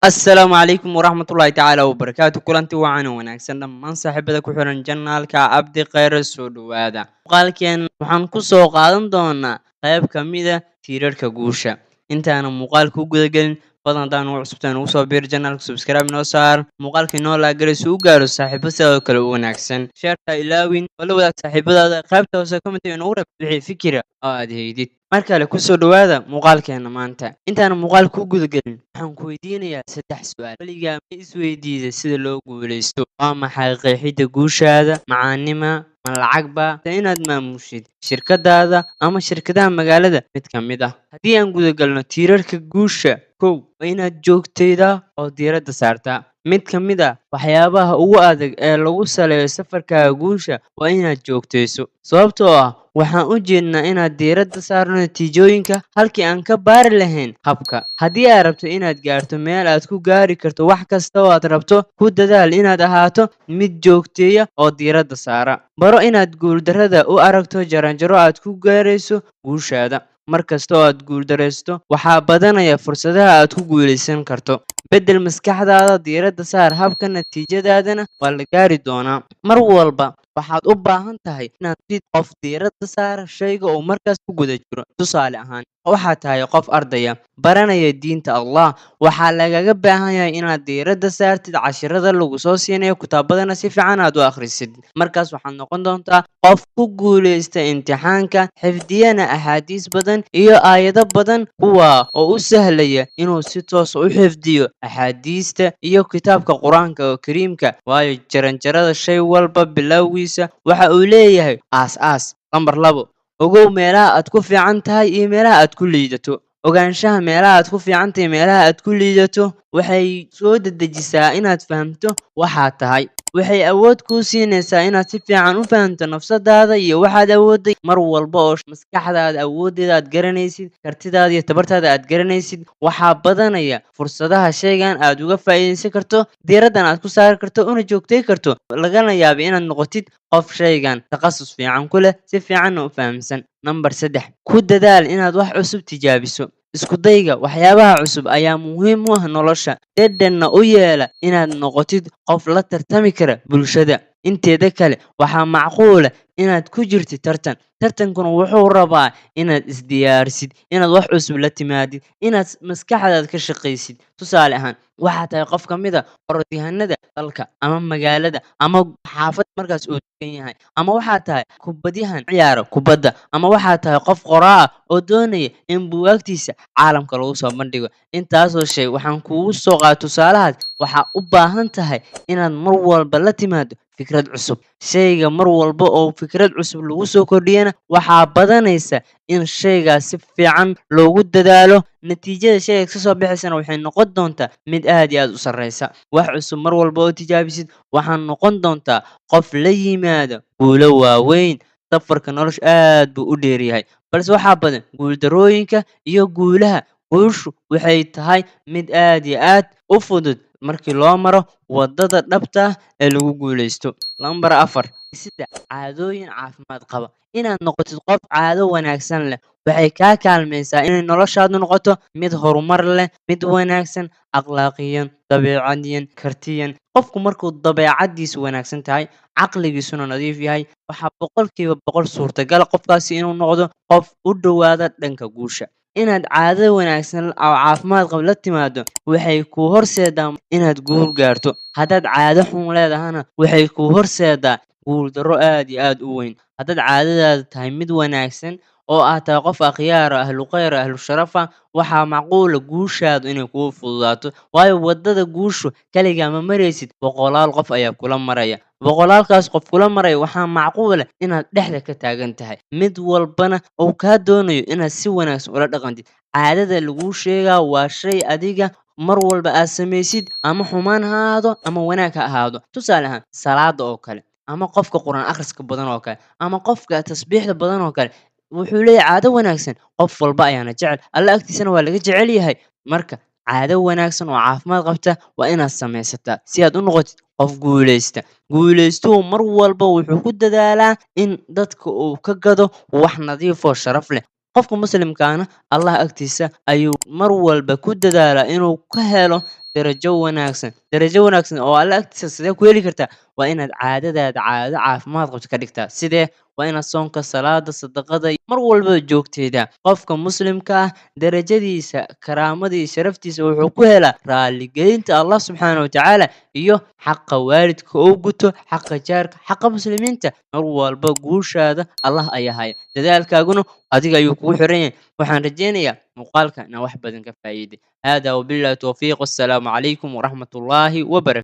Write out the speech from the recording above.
Assalaamu calaykum waraxmatullaahi tacaala wabarakaatu. Kulanti wacan oo wanaagsan dhammaan saaxiibada ku xiran channelka Abdi Kheyr, soo dhowaada. Muuqaalkeen waxaan ku soo qaadan doonaa qayb ka mid a tiirarka guusha. Intaana muuqaalka u gudagelin, badan haddaan ugu cusubtaan ugu soo biir channelka, subscribe inoo saar, muuqaalka inoo laagalay si u gaaro saaxiibo sidoo kale u wanaagsan. Share-ta ilaawin oo la wadaag saaxiibadaada. Qaybta hoose comment inoogu reeb wixii fikira oo aad heydid. Mar kale kusoo dhowaada muuqaalkeena maanta. Intaana muuqaalka u gudagelin, waxaan ku weydiinayaa saddex su-aal. Weligaa ma isweydiida sida loo guuleysto? Waa maxay qeexidda guushaada? Macaanima ma lacagba inaad maamushid shirkadaada ama shirkadaha magaalada mid ka mid ah? Haddii aan gudagalno tiirarka guusha, kow waa inaad joogtaydaa oo diiradda saartaa. Mid ka mid ah waxyaabaha ugu adag ee lagu saleeyo safarkaaga guusha waa inaad joogtayso, sababtoo ah waxaan u jeednaa inaad diiradda saarno natiijooyinka halkii aan ka baari lahayn habka. Haddii aad rabto inaad gaarto meel aad ku gaari karto wax kasta oo aad rabto, ku dadaal inaad ahaato mid joogteeya oo diiradda saara. Baro inaad guuldarrada u aragto jaranjaro aad ku gaarayso guushaada. Mar kasta oo aad guuldarraysato, waxaa badanaya fursadaha aad ku guuleysan karto. Beddel maskaxdaada, diiradda saar habka, natiijadana waa la gaari doonaa. Mar walba waxaad u baahan tahay inaad tid qof diiradda saara shayga uu markaas ku guda jiro. Tusaale ahaan, waxaad tahay qof ardaya baranaya diinta Allah. Waxaa lagaga baahan yahay inaad diiradda saartid cashirada lagu soo siinayo, kitaabadana si fiican aad u akhrisid. Markaas waxaad noqon doontaa qof ku guuleysta imtixaanka, xifdiyana axaadiis badan iyo aayado badan, kuwa oo u sahlaya inuu si toos u xifdiyo axaadiista iyo kitaabka Qur-aanka oo kariimka, waayo jaranjarada shay walba bilowgiisa waxa uu leeyahay aas-aas. Lambar 2, ogow meelaha aad ku fiican tahay iyo meelaha aad ku liidato. Ogaanshaha meelaha aad ku fiican tahay, meelaha aad ku liidato, waxay soo dedejisaa inaad fahamto waxaad tahay. Waxay awood kuu siinaysaa inaad si fiican u fahamto nafsadaada iyo waxaad awoodday. Mar walba oo maskaxdaada awooddeeda aad garanaysid, kartidaada iyo tabartaada aad garanaysid, waxaa badanaya fursadaha shaygan aad uga faa'iidaysan karto, diiraddan aad ku saari karto, una joogtay karto, lagana yaabo inaad noqotid qof shaygan takhasus fiican ku leh, si fiicanna u fahamsan. Number 3, ku dadaal inaad wax cusub tijaabiso. Isku dayga waxyaabaha cusub ayaa muhiim u ah nolosha, dhadhanna u yeela inaad noqotid qof la tartami kara bulshada inteeda kale. Waxaa macquula inaad ku jirtid tartan. Tartankuna wuxuu rabaa inaad isdiyaarisid, inaad wax cusub la timaadid, inaad maskaxdaada ka shaqaysid. Tusaale ahaan, waxaa tahay qof ka mid a orodyahanada dalka ama magaalada ama xaafad markaas uu degan yahay, ama waxaa tahay kubadyahan ciyaara kubadda, ama waxaa tahay qof qoraa ah oo doonaya in buugaagtiisa caalamka lagu soo bandhigo. Intaasoo shay waxaan kugu soo qaada tusaalahaas. Waxaa u baahan tahay inaad mar walba la timaado fikrad cusub. Shayga mar walba oo fikrad cusub lagu soo kordhiyana, waxaa badanaysa in shaygaas si fiican loogu dadaalo. Natiijada shayga kasoo baxaysana waxay noqon doontaa mid aad iyo aad u sarreysa. Wax cusub mar walba oo tijaabisid, waxaa noqon doontaa qof la yimaada guulo waaweyn. Safarka nolosha aad buu u dheeryahay, balse waxaa badan guuldarrooyinka iyo guulaha. Guushu waxay tahay mid aad iyo aad u fudud markii loo maro waddada dhabta ah ee lagu guuleysto. Lambar 4, sida caadooyin caafimaad qaba. Inaad noqotid qof caado wanaagsan leh waxay kaa kaalmaysaa inay noloshaadu noqoto mid horumar leh, mid wanaagsan akhlaaqiyan, dabeecadiyan, kartiyan. Qofku markuu dabeecadiisu wanaagsan tahay, caqligiisuna nadiif yahay, waxaa 100% suurtagal qofkaasi inuu noqdo qof u dhowaada dhanka guusha. Inaad caado wanaagsan oo caafimaad qab la timaado waxay kuu horseedaa inaad guul gaarto. Haddaad caado xun leedahana, waxay kuu horseedaa guuldarro aad iyo aad u weyn. Haddaad caadadaada tahay mid wanaagsan oo aad tahay qof akhyaar ah, ahlu khayr ah, ahlu sharaf ah, waxaa macquula guushaadu inay kuu fududaato, waayo waddada guushu kaligaa ma maraysid, boqolaal qof ayaa kula maraya. Boqolaalkaas qof kula maraya, waxaa macquula inaad dhexda ka taagan tahay, mid walbana uu kaa doonayo inaad si wanaagsan ula dhaqantid. Caadada laguu sheegaa waa shay adiga mar walba aad samaysid, ama xumaan ha ahaado ama wanaag ha ahaado. Tusaale ahaan, salaada oo kale, ama qofka Qur'aan akhriska badan oo kale, ama qofka tasbiixda badan oo kale, wuxuu leeyahay caado wanaagsan. Qof walba ayaana jecel, Alla agtiisana waa laga jecel yahay. Marka caado wanaagsan oo caafimaad qabta waa inaad samaysataa si aad u noqotid qof guuleysta. Guuleystuhu mar walba wuxuu ku dadaalaa in dadka uu ka gado wax nadiif oo sharaf leh. Qofka muslimkaana Allah agtiisa ayuu mar walba ku dadaalaa inuu ka helo darajo wanaagsan. Darajo wanaagsan oo Alla agtiisa sidee ku heli kartaa? Waa inaad caadadaada caado caafimaad qabto ka dhigtaa. Sidee? Waa inaad soonka, salaada, sadaqada mar walba joogteeda. Qofka muslimka ah darajadiisa, karaamadiisa, sharaftiisa wuxuu ku helaa raaligelinta Allah subxaana watacaala iyo xaqa waalidka oo guto, xaqa jaarka, xaqa muslimiinta. Mar walba guushaada Allah ayaa haya, dadaalkaaguna adiga ayuu kugu xiran yahay. Waxaan rajeynayaa muuqaalka inaan wax badan ka faa'iiday. Hada wabillahi towfiiq, wassalaamu calaykum waraxmatullaahi wabarakatu.